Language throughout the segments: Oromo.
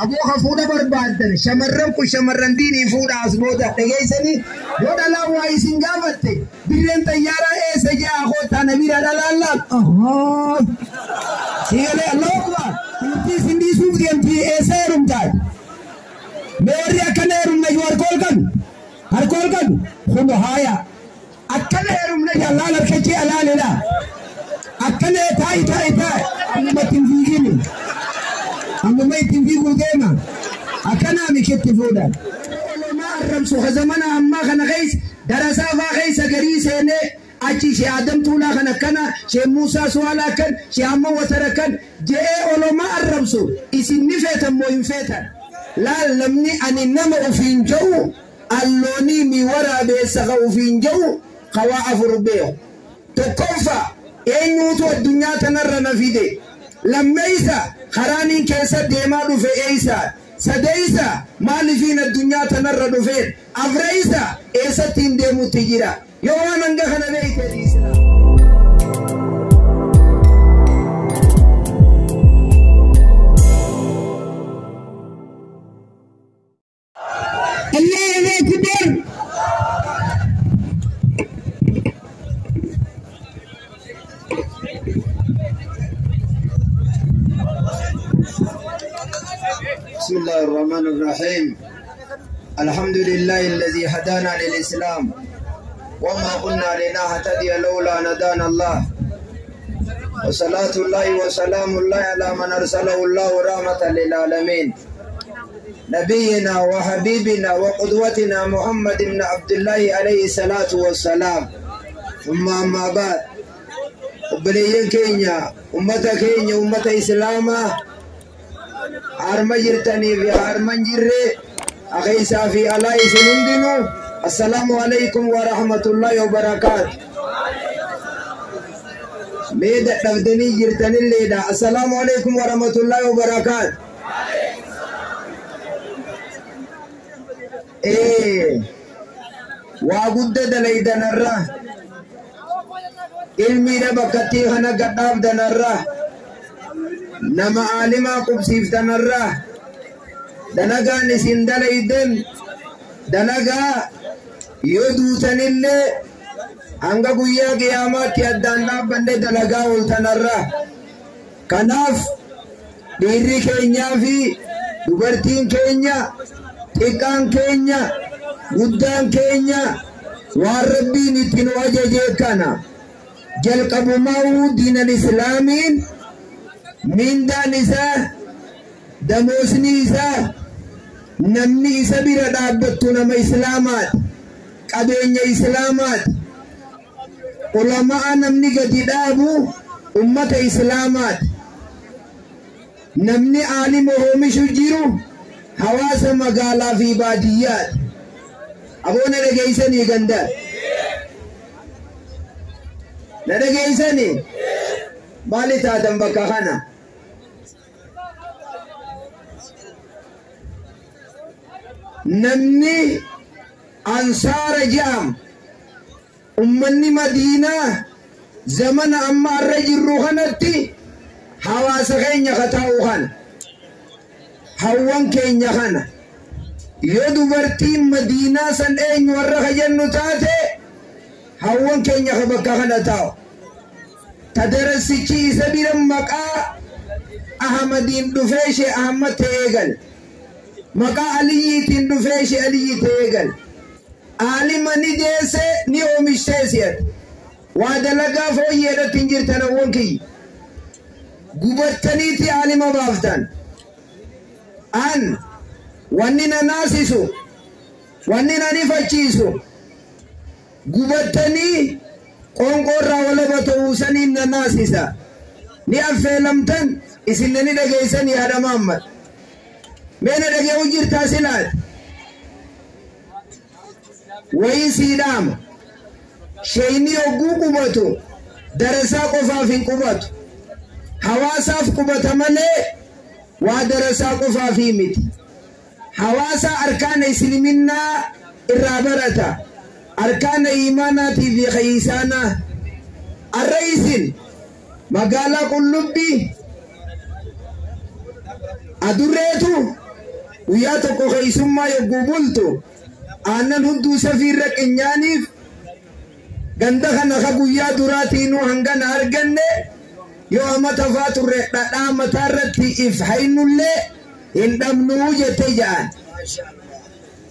Aboo ka fuudha barbaaddan shamarran kun shamarran diinii fuudha as booda dhageessanii yoo dhalaan waa isin gaafatte dirreen xayyaaraa eessa ja'a koottaa na bira dhalaan laal. Siigalee Allahu Akbar. Nuti isin dhiisuuf deemti eessa heerumtaan? Mee warri akkana heerumna jiru harka ol qabu. Harka ol qabu. Kun haaya. Akkana heerumna jallaan harka jee alaalidha. Akkana taa'i taa'i taa'i. Amma ittiin fiigini. Amma ittiin fiiguu deema. Akkanaa miketti fuudhan. Olomaa arrabsu zamana ammaa kana keessa darasaa faa keessa garii seenee achi shee Adam Tuulaa kan akkana shee Muusaa Suwaalaa akkan shee amma Watara akkan je'ee olomaa arrabsu isin ni feetan moo hin feetan. Laal namni ani nama ofiin ja'u alloonii mi waraabeessa ka ofiin ja'u kawaa afur beeku. Tokkoffaa eenyuutu addunyaa tanarra na fide. Lammeessa karaaniin keessa deemaa dhufe eessa. Sadeessa maalifiin addunyaa tanarra dhufe. Afreessa eessatti hin deemutti jira. Yoo waan hanga kana beekte dhiisna. Allahu Akbar. بسم الله الرحمن الرحيم. الحمد لله الذي هدانا للإسلام وما كنا لنهتدي لولا أن هدانا الله، وصلاة الله وسلام الله على من أرسله الله رحمة للعالمين، نبينا وحبيبنا وقدوتنا محمد بن عبد الله عليه الصلاة والسلام. ثم أما بعد، وبليين كينيا أمة كينيا أمة إسلاما harma jirtanii fi harma hin jirre akeessaa fi alaa isin hundinuu assalaamu alaikum wa rahmatullahi wa barakaatu. Mee dadhabdanii jirtanilleedha. Assalaamu alaikum wa rahmatullahi wa barakaatu. Waa gudda dalaydanarra ilmiidha bakkattii kana gadhaabdanarra nama aalimaa qubsiiftanarra dalagaan isin dalaydan dalagaa yoo duutanillee hanga guyyaa qiyaamaatti addaan dhaabbanne dalagaa ooltanarra. Kanaaf dhiirri keenyaa fi dubartiin keenya xiqqaan keenya guddaan keenya waan rabbiin itti nu ajaje kana jalqabumaa diinan islaamiin mindaan isaa damoosni isaa namni isa bira dhaabbattu nama islaamaati, qabeenya islaamaati. Ulamaa namni gadi dhaabu ummata islaamaati. Namni aalima oomishu jiru hawaasa magaalaa fi baadiyyaati. Aboona dhageessanii gandaa na dhageessanii maali taatan bakka kana? Namni ansaara jedhamu ummanni Madiinaa zamana amma arra jirru kanatti hawaasa keenya ka taa'u kana hawwan keenya kana yoo dubartiin Madiinaa san eenyu warra ka jennu taate hawwan keenya ka bakka kana taa'u. Tadarasichi isa bira maqaa Ahmadiin dhufee ishee Ahmad ta'ee gale. Maqaa Aliyyiitiin dhufee ishee Aliyyi ta'ee gale. Aalima ni deesse ni oomishtee si'ate. Waa dalagaa fooyyeedhatti hin jirtan hawwan kiyya. Gubattaniiti aalima baaftan. An wanni na naasisu wanni na nifachiisu gubattanii qoonqoorraa walaba ta'uu saniin na naasisa. Ni affeelamtan isin ni dhageessanii haadha Muhammad. Mee na dhagee'u jirtaa silaati? Wayii sii dhaama. Sheeyni hogguu qubatu darasaa qofaaf hin qubatu. Hawaasaaf qubata malee waa darasaa qofaaf miti. Hawaasa arkaana isliminnaa irraa barata. Arkaana iimaanaatii fi khayyisaanaa. Arra isin magaalaa Qullubbii adurreetu Guyyaa tokko keessummaa yogguu bultu aannan hunduu safiirra qinyaaniif ganda kana ka guyyaa duraatiinuu hangana arganne yoo amata faa turre dhadhaa mataarratti if haynullee hin dhabnuu jette ja'an.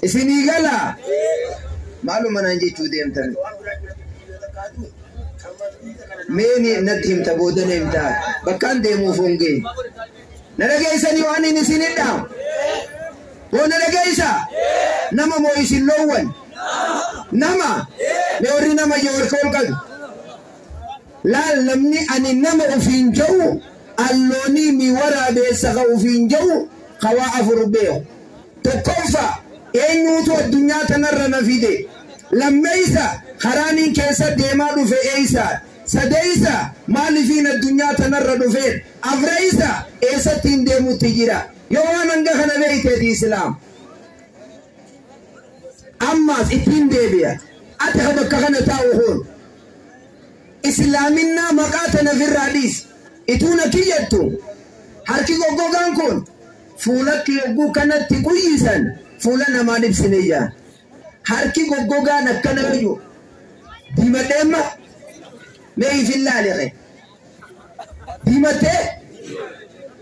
Isinii galaa maaluma naan jechuu deemtan meeni natti himta booda na himta bakkaan deemuuf hongee na dhageessanii waan inni isin dhaamu boo na dhageessa nama moo isin loowwan nama mee warri nama jee harka ol qabu laal namni ani nama ufiin ja'u alloonii mi waraabeessa ka ufiin ja'u kawaa afur beeku tokkoffaa eenyuutu addunyaa tanarra na fide lammeeysa karaaniin keessa deemaa dhufe eeysa sadeeysa maalifiin addunyaa tanarra dhufeen afreeysa eessattiin deemutti jira yoo waan hanga kana beeyteeti islaam ammaas ittiin deebi'a ati ha bakka kana taa'u kun islaaminaa maqaa tana ofirraa dhiis ituuna kiyyattu harki goggogaan kun fuulakki yogguu kanatti quyyisan fuula namaan ibsineyya harki goggogaan akkana wayyu diimadheemma mee ifin laaliqe diimattee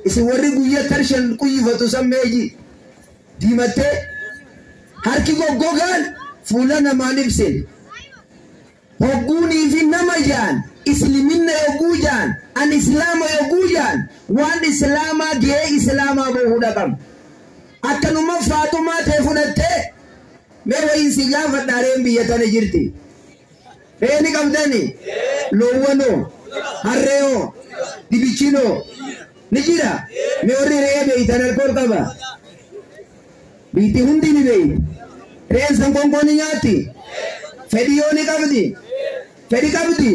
isin warri guyya tarshan quyyifatu san meeji diimattee harki goggogaan fuula namaan ibsin hogguunii fi nama jaan isliminna yogguu jaan an islaama yogguu jaan waan islaamaa gahee islaamaa bahuudha qabna akkanuma faaxumaa ta'e fudhattee mee wayiin si gaafadha reen biyya tana jirti re'ee ni qabdani loowwanoo harreeyoo dibichinoo ni jira mee warri re'ee beeytan alkool qaba biitti hundi ni beeyti re'een san qoonqoo ni nyaatti fedhii yoo ni qabdi fedhi qabdi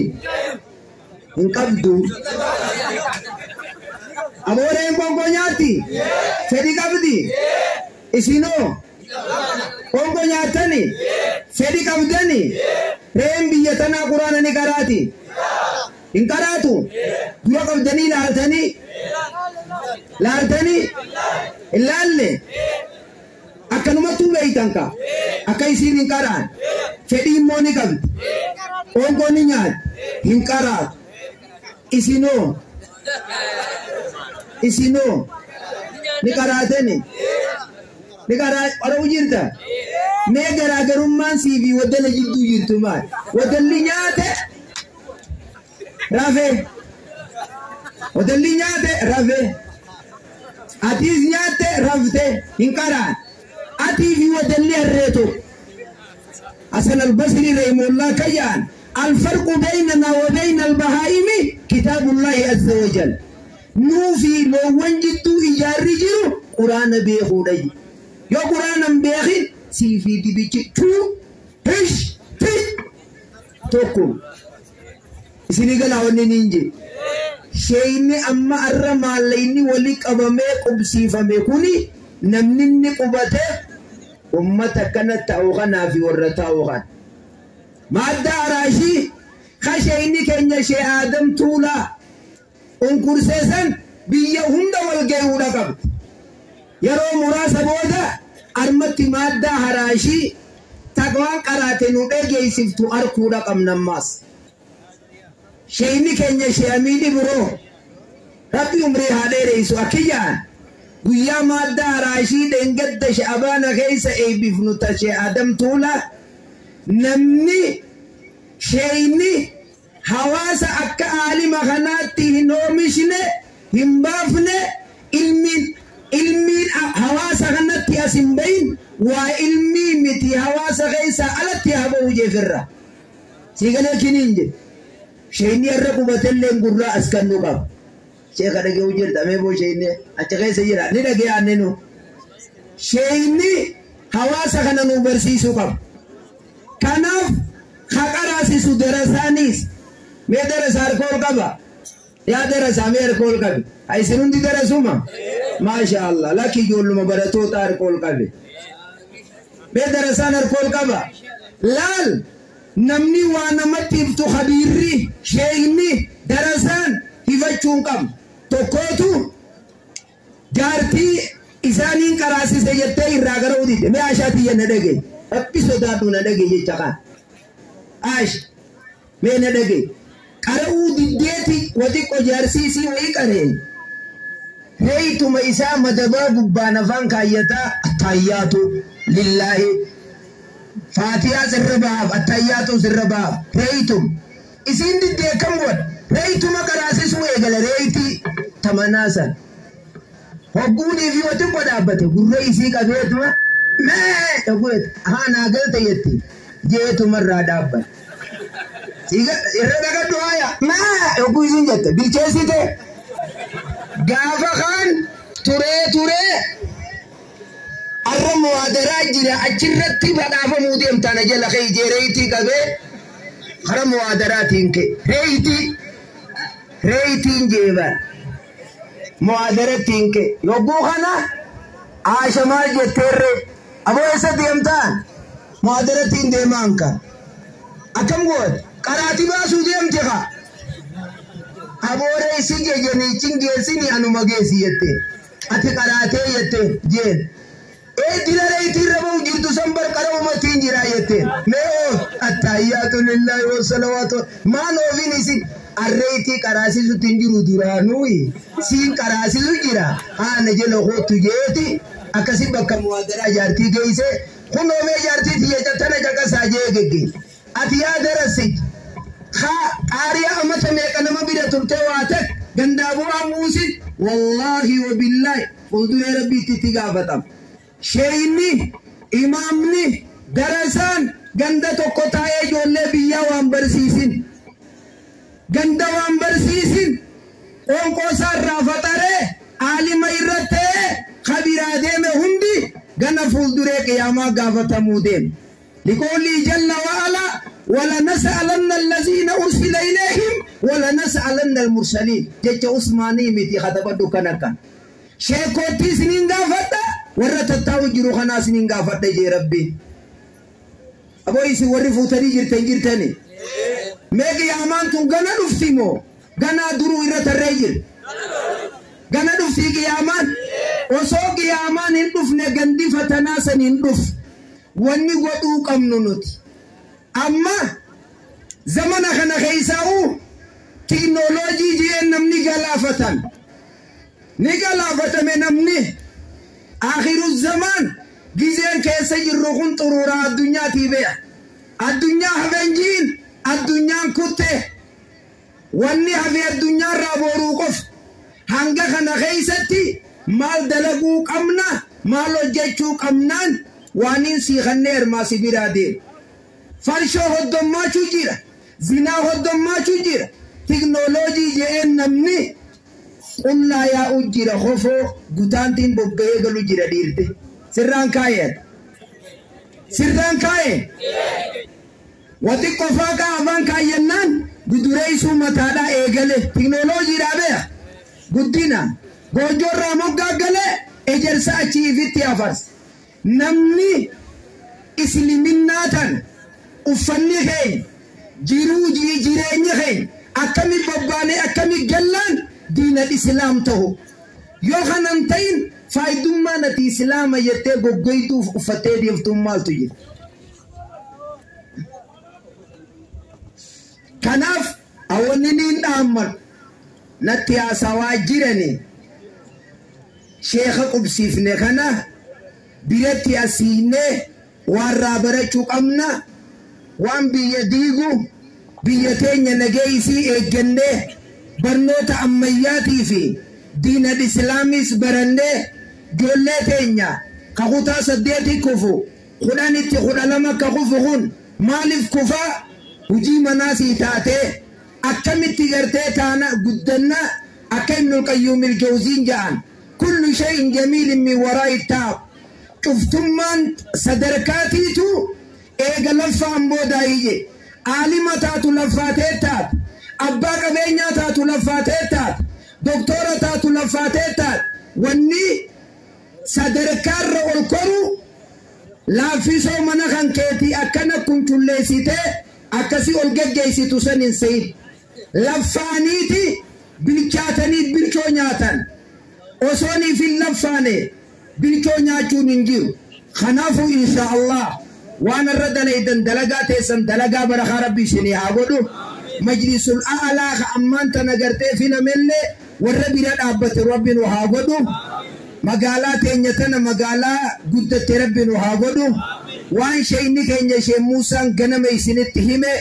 hin qabdu aboo re'een qoonqoo nyaatti fedhi qabdi isinoo qoonqoo nyaattani fedhi qabdani re'een biyya tanaa quraana ni qaraati hin qaraatu dura qabdanii laaltanii laaltanii hin laalle akkanumattuu beeytan ka akka isiin hin qaraan fedhii immoo ni qabdi qoonqoo ni nyaatti hin qaraatu isinoo isinoo ni qaraatani ni qara'u jirta mee garaagarummaan sii fi waddala jidduu jirtu maal waddalli nyaate rafe waddalli nyaate rafe atiis nyaatte rafte hin qaraan atii fi waddalli harreetu Hasan al-Basri rahimahullah kayyaan الفرق بيننا وبين البهائم كتاب الله عز وجل نوفي لو وجدت إجاري جرو قرآن بيخودي يو قرآن بيخين سيفي دي بيجي تو تش تش توكو إسني قال أولي نينجي شيني أما أرمى ليني ولي قبمي قبسي فميكوني نمني قبته أمتك كانت تأوغنا في ورطاوغان مادة راشي خشيني كأن شيء آدم تولا انكرسيسن بيا هند والجيولا قبل يرو مراسة بودا أرمت مادة هراشي تقوان قراتنو إيجي سفتو أركولا قم نماس شيني كأن شيء أميني برو ربي عمري هذا رئيسو أكيان ويا مادة راشي دنگد شعبان خيس أي بفنوتا شيء آدم تولا namni sheeyni hawaasa akka aalima kanaatti hin oomishne hin baafne ilmiin hawaasa kanatti as hin bahin waa ilmii miti hawaasa keessa alatti haa ba'u jeefirra siigalee kiniin jedhe sheeyni irra qubatelleen gurraa as kannuu qaba sheeka dhagee jirta mee boo sheeyni achi keessa jira ni dhagee anninu sheeyni hawaasa kana nu barsiisuu qaba kanaaf haqaraasisu darasaaniis mee darasa harka ol qaba yaa darasaa mee harka ol qabi isin hundi darasuma maasha Allah lakki ijoolluma baratoota harka ol qabe mee darasaan harka ol qaba laal namni waa namatti hiftu khabiirri sheeyni darasaan hifachuun qabu tokkootu jaartii Isaaniin qaraasise jettee irraa gara udite mee Aashaa tiyya na dhagaye Rabbi sodaadhu na dhagaye jecha kaan Aash mee na dhagaye qara'uu diddeeti waxiqqo jaarsiisii wayii qareen reeytuma isaa madabaa gubbaan afaan kaayyataa attayyaatu lillaahi faatiyaa sirra bahaaf attayyaatu sirra bahaaf reeytum isiin diddee akkam godha reeytuma qaraasisuu eegale reeytii tamanaa san hogguunii fi waxiqqo dhaabbate gurra isii qabeetuma mee dhaggeet haa naa galte jetti jeetumarraa dhaabbate irra dhagadhu haaya mee hogguu isiin jette bilcheessite gaafa kaan turee turee arra muwaadaraa jira achirratti badhaafamuu deemtaana jala kee ijee reeyitii qabee kara muwaadaraatiin kee reeyitii reeyitiin jeeban muwaadarattiin kee yogguu kana Aasha maal jetteerre aboo eessa deemtaan muwaadarattiin deemaan ka akkam goote qaraatii baasuu deemte ka aboore isin jejeniichin geessini anuma geessi jette ati qaraatee jette jeen ee dira reeyitii irra ba'u jirtu san bar qara uummatiin jira jette mee oof attayyaatu lillaahi wassalawaatu maal oofin isin arreeyitii qaraasisutti hin jiru duraanuuyi siin qaraasisu jira haana jala kootu jeeti akkasi bakka muwaadaraa jaartii geeyse kunoo mee jaartii tiyya tana caqasaa jee gegge ati yaa darasi qaariyaa amata meeqa nama bira turtee waa tak gandaa bu'aa muusin wallaahi wabillaahi fuulduree rabbiitti itti gaafatama. Sheeyinni imaamni darasaan ganda tokko taa'ee ijoollee biyyaa waan barsiisin ganda waan barsiisin qoonqoo isaa irraa faxaree aalima irra ta'ee kabiraa deeme hundi gana fuulduree qiyaamaa gaafatamuu deema. لقوله جل وعلا ولنسألن الذين أرسل إليهم ولنسألن المرسلين جج عثماني متي خطبت كنكا شيكوتي سنين غافتا ورا تتاو جرو خنا سنين غافتا جي ربي أبو يسي وري فوتري جرتن جرتني ميغي أمان تون غنا دفتيمو غنا درو إرى تريجر غنا دفتي قيامان وصو قيامان هندفne غندي فتنا سنين دف wanni godhuu qabnu nuti amma zamana kana keessaa'u tiknooloojii jeen namni galaafatan ni galaafatame namni akhiru zamaan gizeen keessa jirru kun xuruuraa addunyaatii be'a addunyaa hafeen jiin addunyaan kutte wanni hafe addunyaarraa booruu qof hanga kana keessatti maal dalaguu qabna maal hojjechuu qabnaan waanin siikannee ermaa si biraa deema. Farshoo hoddommaachuu jira. Zinaa hoddommaachuu jira. Tiknooloojii je'een namni qullaa yaa'u jira hofoo gutaantiin bobba'ee galu jira dhiirte. Sirraan kaayeen. Sirraan kaayeen. Wati qofaa kaa afaan kaayyannaan gudureessuu mataadhaa eegale. Tiknooloojiidhaa beeka. Guddina. Goojjoorraa moggaa galee ejersa achii ifitti afarsa. Namni isliminaa tan uffanni keenya jiruu jireenyi keenya akkami bobbaanee akkami gallaan diina islaam ta'u yoo kanan ta'in faayidummaan ati islaama jettee goggoytuuf uffattee deemtuun maaltu jira. Kanaaf awwanni niin dhaamman natti haasawaa jirani sheeka qubsiifne kana biratti asiinee waarraa barachuu qabna waan biyya diigu biyya teenya nageessii eeggannee barnoota ammayyaatii fi diina islaamis barannee ijoollee teenya ka kutaa 8 kufu 10tti 12 ka kufu kun maaliif kufaa hujii manaasii taatee akkamitti gartee taana guddanna akka Ibnul Qayyuum il-Jawziin ja'an kullu shay'in jamiilin min waraa'i taab cuftummaan sadarkaatiitu eega laffaan boodaayiyye aalima taatu laffaatee taate abbaa qabeenyaa taatu laffaatee taate doktora taatu laffaatee taate wanni sadarkaarra ol koru laaffisoo mana kan keetii akkana kunculleessitee akkasii ol geggeessitu san hin seyin laffaaniiti bilchaatanii bilchoo nyaatan osooniif hin laffaane Bilchoo nyaachuun hin jiru. Kanaafuu insha Allah waan irra dalaydan dalagaa teessan dalagaa barakaa rabbi isinii haa godhu. Majlisul a'laa ka ammaan tana gartee filamellee warra bira dhaabbate rabbi nu haa godhu. Magaalaa teenya tana magaalaa guddatte rabbi nu haa godhu. Waan shayni keenya ishee Muusaan ganama isinitti hime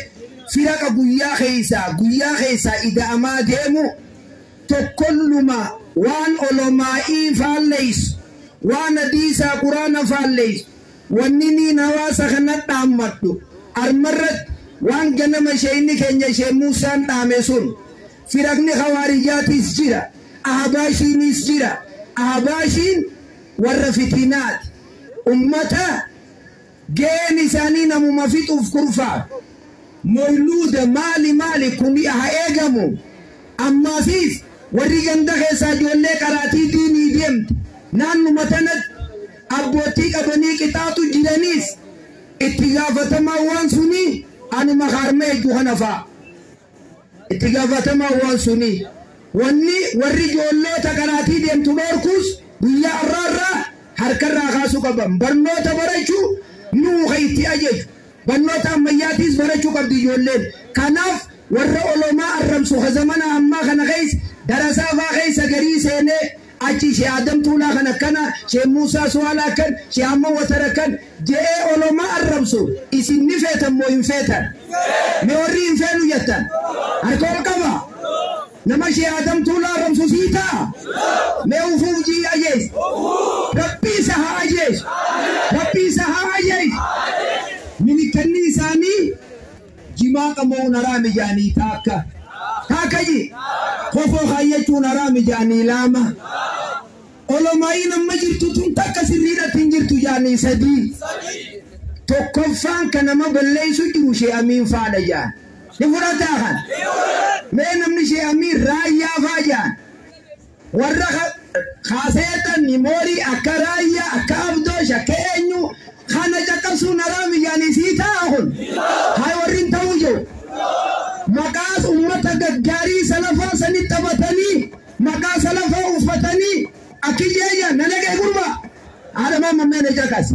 firaqa guyyaa keessaa ida'amaa deemu tokkolluma waan olomaa'ii faalleessu waan hadiisaa quraana faalleessu wanni niin hawaasa kana dhaammadhu armarratti waan ganama shayni keenya ishee Muusaan dhaame sun firaqni hawaarijaatiis jira, ahbaashiinis jira. Ahbaashiin warra fitinaati. Ummata ga'een isaanii namuma fixuuf kurfaa. Mawluuda maali maali kun haa eegamu. Ammaafis warri ganda keessaa ijoollee qaraatii diinii deemte naannuma tanatti abbootii qabanii qixaatu jiraniis itti gaafatamaa waan sunii anuma harma hedduu kana fa'a. Itti gaafatamaa waan sunii wanni warri ijoolloota qaraatii deemtu dhorkus guyyaa har'aarraa harkarraa kaasuu qaban. Barnoota barachuu nuu ka itti ajaju. Barnoota ammayyaatiis barachuu qabdi ijoolleen. Kanaaf warra olomaa arrabsu ka zamana ammaa kana keessa darasaa faa keessa garii seenee achi ishee Adam Tuulaa kan akkana, ishee Muusaa Suwaalaa akkan, ishee Amma Watar akkan je'ee olomaa arrabsu isin ni feetan moo hin feetan? Mee warri hin feenu jettan? Harka ol qaba. Nama ishee Adam Tuulaa arrabsu sii ta'a? Mee ufuuf jii ajees. Rabbi isa haa ajees. Rabbi isa haa ajees. Milikkanni isaanii jimaa qamoon haraami jaanii taakka. Taakka ji. Kofoo kaayyachuun haraami jaanii lama. Olomaayiin amma jirtu tun takka sirriidhatti hin jirtu jaanii sadii. Tokkoffaan kan nama balleessu jiru ishee Amiin faadha jaan. Ni fudhataa kan? Mee namni ishee Amiin raayyaa faa jaan. Warra kaaseetan nimoorii akka raayyaa akka abdoosh akka eenyu kana caqasuun haraami jaanii sii ta'a kun. Haa warri hin ta'uu jiru. Maqaas ummata gaggaarii salafaa sanitti taphatanii maqaa salafaa uffatanii akki jeeja na dhaga'e gurba. Haadha mammee na caqas.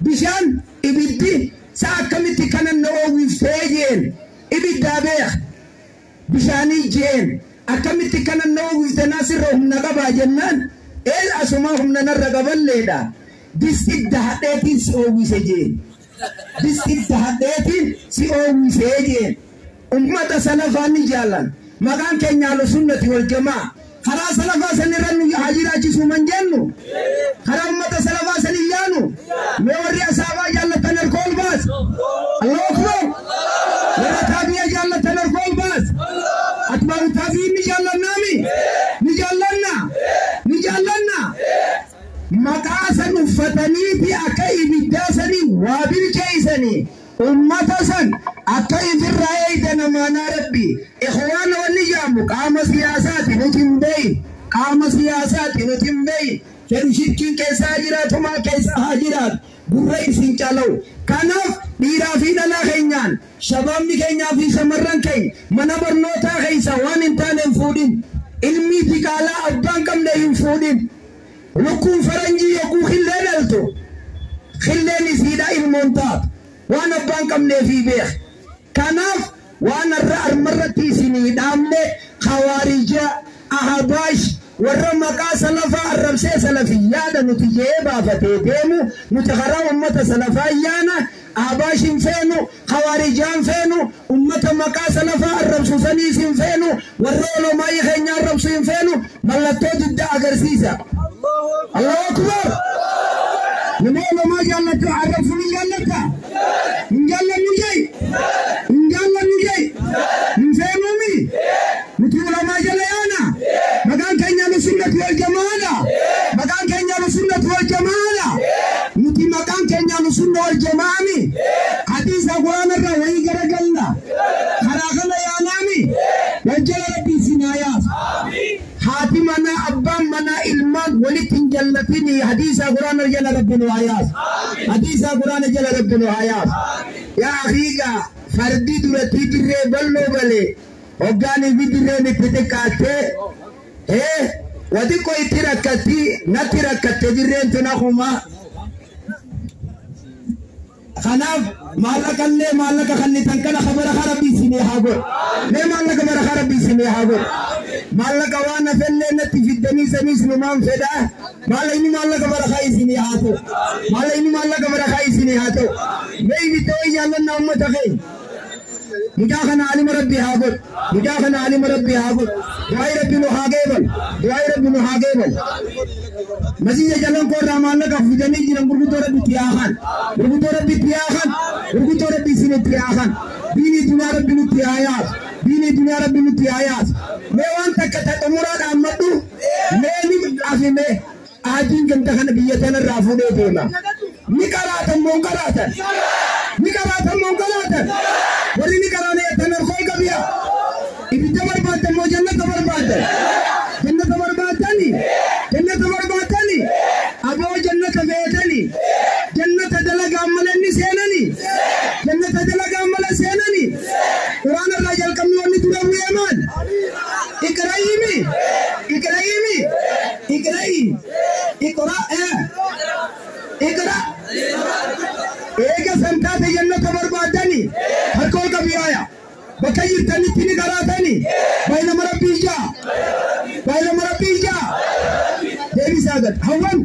Bishaan ibiddi sa'a akkamitti kanan na oowwiftee jeen ibiddaa beeka. Bishaanii jeen akkamitti kanan na oowwifte naasirra humna qabaa jennaan eel asumaa humna narra qaballeedha. Distidda hadheetiin si oowwise jeen. Distidda hadheetiin si oowwisee jeen. Ummata salafaa ni jaallan. Maqaan keenya ahlu sunnati wal jamaa. Karaa salafaa sanirra nu haa jiraachisuu man jennu. Karaa ummata salafaa sanii yaanu. Mee warri asaabaa jaallatan harka ol baas. Allahu akbar. Warra taabi'a jaallatan harka ol baas. Atbaaru taabi'iin ni jaallannaami. Ni jaallanna. Ni jaallanna. Maqaa san uffataniiti akka ibiddaa sanii waa bilcheessanii. Ummata san akka ifirraa eegdan amaanaa rabbi. Ikhwaana wanni jedhamu qaama siyaasaati nuti hin beeyin. Qaama siyaasaati nuti hin beeyin. Fedhu shirkiin keessaa jiraatu maa keessa haa jiraatu. Gurra isin calawu. Kanaaf dhiiraa fi dhalaa keenyaan shabaabni keenyaa fi shamarran keenya mana barnootaa keessa waan hin taane hin fuudhin. Ilmii diqaalaa abbaan qabne hin fuudhin. Lukkuun faranjii yogguu killee dhaltu killeen isiidha ilmoon taatu. Waan abbaan qabneefii beek. Kanaaf waan har'a armarratti isinii dhaamne hawaarija ahbaash warra maqaa salafaa arrabsee salafiyyaadha nuti jee baafatee deemu nuti karaa ummata salafaa yaana ahbaash hin feenu hawaarijaan feenu ummata maqaa salafaa arrabsu saniis hin feenu warra olomaayii keenya arrabsu hin feenu mallattoo didda agarsiisa. Allahu akbar. Nama olomaa jaallatu arrabsu ni jaallata. Hin jaallannu jee. Hin jaallannu jee. Hin feenuumi. Nuti ulamaa jala yaana. Maqaan keenya nu sunnatu wal jamaadha. Maqaan keenya nu sunnatu wal jamaadha. Nuti maqaan keenya nu sunna wal jamaami. Hadiisa quraana irraa wayii garagalla. Karaa kana yaanaami. Wal jala rabbi isin haa yaasu. Haati manaa abbaan manaa ilmaan walitti hin jallatinii hadiisa quraana jala rabbi nu haa yaasu. Hadiisa quraana jala rabbi nu haa yaasu. Yaa akhiigaa fardi duratti dirree bal'oo balee hoggaanii fi dirreen itti xiqqaattee Wadiqqoo itti rakkatti natti rakkatte dirreen tun akkuma. Kanaaf maallaqallee maallaqa kannitan kana barakaa rabbii isinii haa godhu. Mee maallaqa barakaa rabbii isinii haa godhu. Maallaqa waan hafellee natti fiddanii saniis numaan fedhaa. Maallaqni maallaqa barakaa isinii haa ta'u. Maallaqni maallaqa barakaa isinii haa ta'u. Mee ibidda wayii jaallannaa uummata keenya. Mucaa kana alima rabbii haa godhu. Mucaa kana alima rabbii haa godhu. Du'aayi rabbi nu haa geebalu. Du'aayi rabbi nu haa geebalu. Masiija jalan koorraa maallaqa fidanii jiran gurguddoo rabbi itti yaakan. Gurguddoo rabbi itti yaakan. Gurguddoo rabbi isin itti yaakan. Diinii dunyaa rabbi nutti haa yaasu. Diinii dunyaa rabbi nutti haa yaasu. Mee waan takka ta xumuraa dhaammadhu. Mee ni afime. Aadiin ganda kana biyya tanarraa fuudhee deema. Ni qaraatan moo hin qaraatan? Ni qaraatan moo hin qaraatan? Warri ni qaraane tan harkoo qabiya. Ibidda barbaaddan moo jannata barbaaddan? Jannata barbaaddani? Jannata barbaaddani? Aboo jannata feetani? Jannata dalagaan malee ni seenani? Jannata dalagaan malee seenani? Quraana irraa jalqabni wanni dura bu'ee maal? Iqra'iimi! Iqra'iimi! Iqra'i! Iqra! Iqra! Eega san taate jannata barbaaddani? Harka ol qabiyaaya. Bakka jirtanitti ni qaraatani? Baay'inama rabbii ijaa! Baay'inama rabbii ijaa! Deebisaa gad. Hawwan!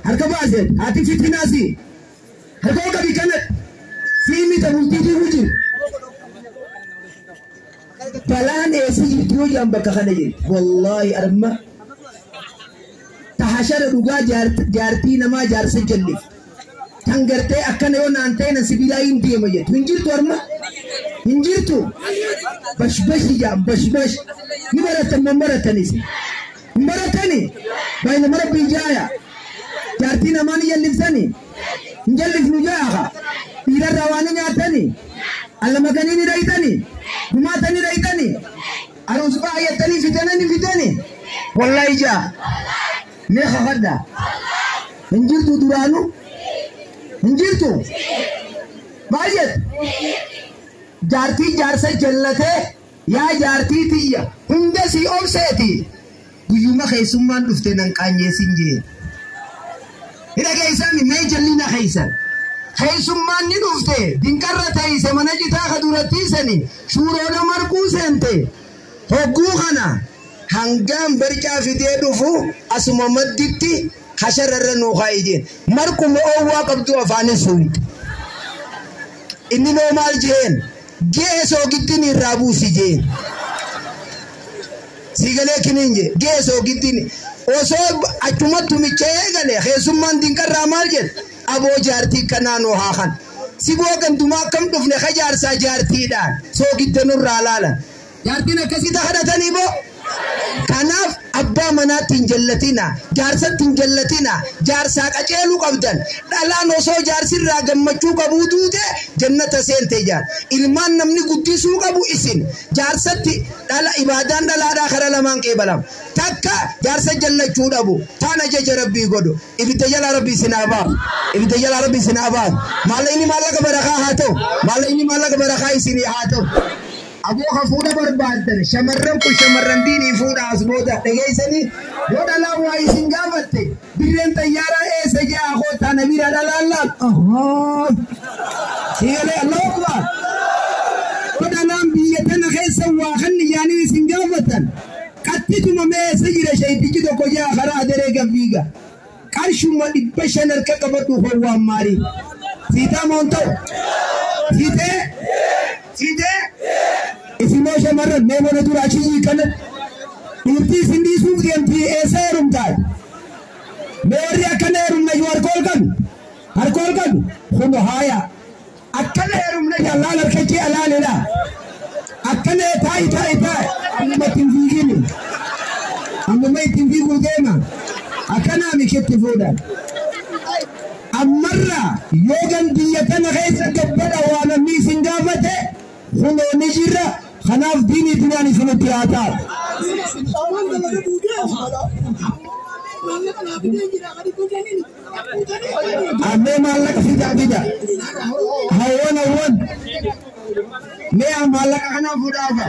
Harka baaseen haati fitinaasi. Harka ol qabii kana siimi bultii diiguu jiru. Balaan eessa jirti yoo jedhan bakka kana jirti. Wallaahi arma tahashara dhugaa jaartii namaa jaarsa jallif. Tan gartee akkana yoo naan ta'e na sibiilaa hin deema jettu. Hin jirtu arma? Hin jirtu? Bashbashi jedhan bashbash. Ni baratan moo hin baratanis? Hin baratani? Baay'inama rabbii jaaya. Jaartii namaa ni jalliftani? Hin jallifnu jaaha. Dhiirarraa waa ni nyaatani? Allamakanii ni dhayitani? Gumaata ni dhayitani? Aruus baay'atanii fidana ni fidani? Wallaahi jaa. Mee kakadha. Hin jirtu duraanuu? Hin jirtu? Maal jettu? Jaartii jaarsa jallatee yaa jaartii tiyya hunda sii obseeti. Guyyuma keessummaan dhufte nan qaanyeessin jeen. Hidha keessan mee jallina keessan. Keessummaan ni dhufte dinqarra teeyse mana citaa ka durattiisani shuuroodha marquu seente. Hogguu kana hangaan barcaa fidee dhufu asuma madditti hashararra nuu kaa'i jeen. Marquma oowwaa qabdu afaanin suuyte. Inni noo maal jeen? Gee soogittiin irraa buusi jeen. Siigalee kiniin jee gee soogittiin osoo achumatti tumicha eegale keessummaan dinqarraa maal jedhe? Aboo jaartii kanaa nuu haa kan. Siboo gandumaa akkam dhufne ka jaarsaa jaartiidhaan soogidda nurraa laalan. Jaartiin akkasii ta kadhatanii boo. Kanaaf abbaa manaatti hin jallatina, jaarsatti hin jallatina, jaarsaa qaceeluu qabdan. Dhalaan osoo jaarsirraa gammachuu qabuu duute jannata seente jaar. Ilmaan namni guddisuu qabu isin. Jaarsatti dhala ibaadaan dhalaadhaa kara lamaan qeebalama. Takka jaarsa jallachuu dhabu. Taan ajaja rabbii godhu. Ibidda jalaa rabbii isin haa baasu. Ibidda jalaa rabbii isin haa baasu. Maallaqni maallaqa barakaa haa ta'u. Maallaqni maallaqa barakaa isinii haa ta'u. Aboo ka fuudha barbaaddan shamarran kun shamarran diinii fuudha as booda dhageessanii yoo dhalaan waa isin gaafatte dirreen xayyaaraa eessa jaa koottaa na bira dhalaan laal. Siigalee Allahu Akbar. Yoo dhalaan biyya tana keessa waa kanni jaanii isin gaafatan qattituma mee eessa jira shayitichi tokko jaa karaa adaree gaffiiga. Qarshuma 500 harka qabadhu howwaan maarii. Siitaa moon ta'u. Siitee? Siitee? Isinoo shamarran mee mana dura achi kana dhiirtii isin dhiisuuf deemtii eessa heerumtaan? Mee warri akkana heerumna jiru harka ol qabu? Harka ol qabu? Kun haaya. Akkana heerumna jallaan harka kee alaalidha. Akkana taa'i taa'i taa'i. Ammuma ittiin fiigini. Ammuma ittiin fiiguu deema. Akkanaa miketti fuudhan. Ammarraa yoo gandiyya tana keessa gabbadha waa namni isin gaafate kunoo ni jirra. Kanaaf diinii duniyaan isinitti haa taatu. Ammee maallaqa fidaa fida. Hawwan hawwan. Mee maallaqa kana fuudhaafa.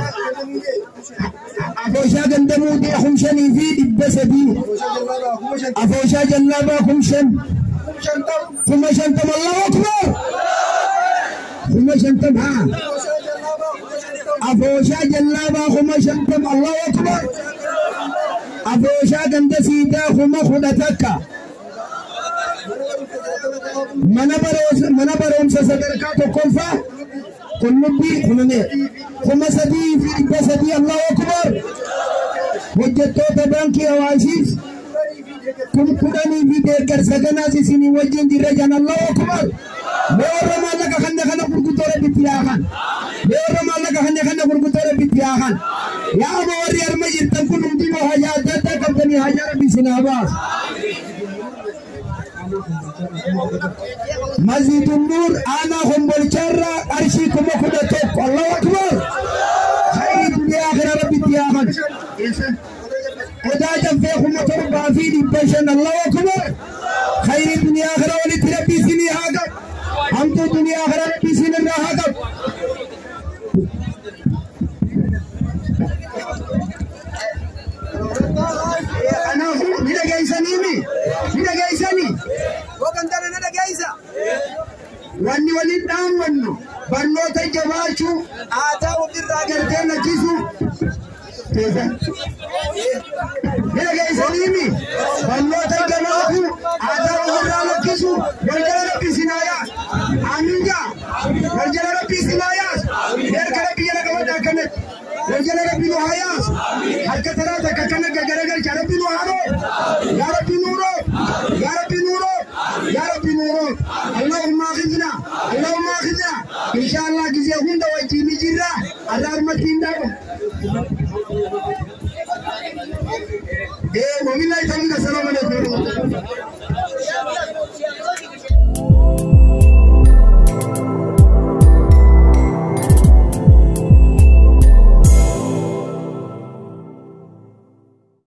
Afooshaa gandamuutii 5300. Afooshaa jallaabaa 5000. 50,000. Allahu akbar. 50,000 haa. Afooshaa jallaabaa 50,000. Allahu akbar. Afooshaa ganda siidaa 11,000. Mana barumsa sadarkaa tokkoffaa qullubbii kumamee 3300. Allahu akbar. Hojjettoota baankii Awaashiif 10,000 fi deeggarsa ganaas isinii wajjin jirra jan. Allahu akbar. Mee warra maallaqa kanna kana gurguddoo rabbitti yaakan. Mee warra maallaqa kanna kana gurguddoo rabbitti yaakan. Yaa amma warri harma jirtan kun hundinuu hajaa adda addaa qabdanii hajaa rabbi isin haa baasu. Masjidun Nuur aanaa Hombolchaarraa qarshii 11,000. Allahu akbar. Khayri duniyaa akhira rabbitti yaakan. Odaa caffee 7500. Allahu akbar. Khayri duniyaa akhira walitti rabbi isinii haa qabu. Hamtuu duniyaa akhira rabbi isin irraa haa qabu. Kanaafuu ni dhageessaniimi? Ni dhageessanii? Wanni waliin dhaammannu barnoota jabaachuu, aadaa ofirraa gartee lakkisuu. Ni dhageessaniimi? Barnoota jabaachuu, aadaa ofirraa lakkisuu, wal jala rabbi isin haa yaasu. Amiin jaa. Wal jala rabbi isin haa yaasu. Harka rabbi jala qabadha akkanatti. Wal jala rabbi nu haa yaasu. Harka taraa takka akkana gagaragalcha rabbi nu haa roobu. Yaa rabbi nu roobu. Yaa rabbi nu roobu. Yaa rabbi nu roobu. Allahumma akhidna. Allahumma akhidna. Insha Allah gizee hunda wajjin ni jirra. Allah armatti hin dhaabu.